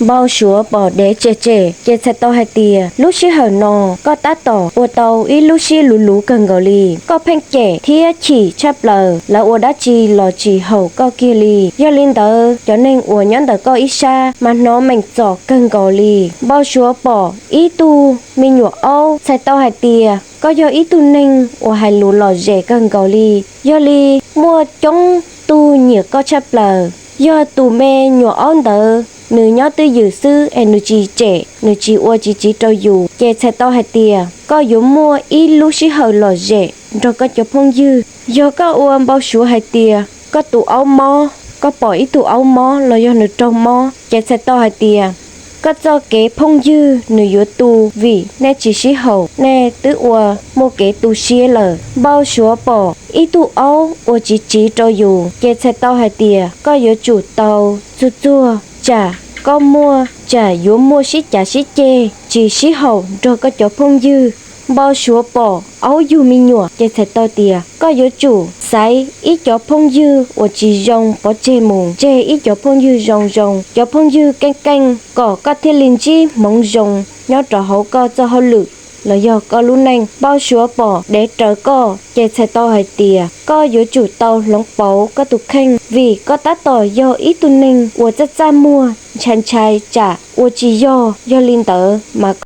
Npau suav pom dev tsem tsem ces txhais tau hais tias lub sij hawm no koj tab tom ua tau ib lub siab luv luv kawg nkaus li. Koj pheej cem thiab chim tshaj plaws lawv ua dab tsi los tsis haum koj kiag li. Yog li ntawd cov neeg uas nyob ntawm koj ib sab mas hnov meem txom kawg nkaus li. Npau suav pom ib tug me nyuam aub txhais tau hais tias koj yog ib tug neeg uas hais lus lom zem kawg nkaus li. Yog li muaj coob tug nyiam koj tshaj plaws. Yog tus me nyuam aub ntawd nws nyob twj ywm xwb es nws tsis tsem, nws tsis ua tsis tsiv rau yus ces txhais tau hais tias koj yuav muaj ib lub sij hawm lom zem nrog koj cov phooj ywg. Yog koj ua npau suav hais tias koj tus aub mob, koj pom ib tug aub mob los yog nws raug mob ces txhais tau hais tias koj txoj kev phooj ywg nws yuav tu vim nej tsis sib haum, nej twb ua muaj kev tu siab lawm. Npau suav pom ib tug aub ua tsis tsiv rau yus ces txhais tau hais tias koj yuav tsum tau txuag txuag tsam koj muaj, tsam yuav muaj sib cav sib ceg tsis sib haum nrog koj cov phooj ywg. Npau suav pom aub yug me nyuam ces txhais tau tias koj yuav tsum xaiv ib cov phooj ywg uas tsis zoo pov tseg mus, tseg ib cov phooj ywg zoo zoo, cov phooj ywg keej keej kom koj thiaj li ntsib hmoov zoo nyob rau hauv koj txoj hauj lwm los yog koj lub neej. Npau suav pom dev raws koj ces txhais tau hais tias koj yuav tsum tau hloov pauv koj tus kheej vim koj tab tom yog ib tug neeg uas txaj txaj muag ntshai ntshai tsam ua tsis yog. Yog li ntawd mas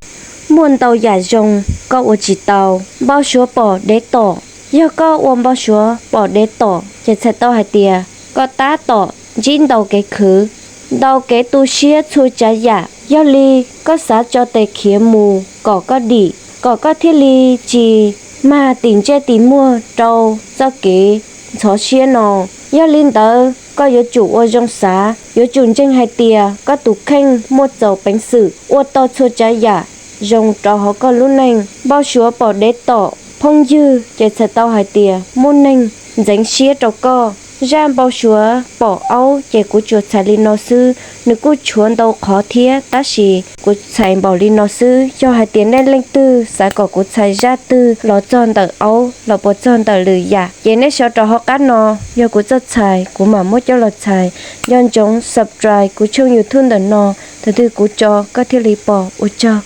muaj ntau yam zoo koj ua tsis tau. Npau suav pom dev tom. Yog koj ua npau suav pom dev tom ces txhais tau hais tias koj tab tom ntsib ntau kev khwv, ntau kev tu siab txhua tsav yam. Yog li koj xav tso tes khiav mus kom koj dim, kom koj thiaj li tsis mag tim ntsej tim muag rau txoj kev ntxhov siab no. Yog li ntawd koj yuav tsum ua zoo xav, yuav tsum ntseeg hais tias koj tus kheej muaj txaus peev xwm ua tau txhua tsav yam zoo rau hauv koj lub neej. Npau suav pom dev tom phooj ywg ces txhais tau hais tias muaj neeg ntxeev siab rau koj. Zaj npau suav pom aub ces kuv tsuas txhais li no xwb, nws kuj tshuav ntau qhov thiab tab sis kuv txhais npaum li no xwb. Yog hais tias nej leej twg xav kom kuv txhais zaj twg los txog ntawm aub los puas txog ntawm lwm yam ces nej sau rau hauv qab no, yog kuv txawj txhais kuv mam muab coj los txhais. Nco ntsoov subscribe kuv tshooj YouTube ntawm no, thaum twg kuv tso koj thiaj li pom. Ua tsaug.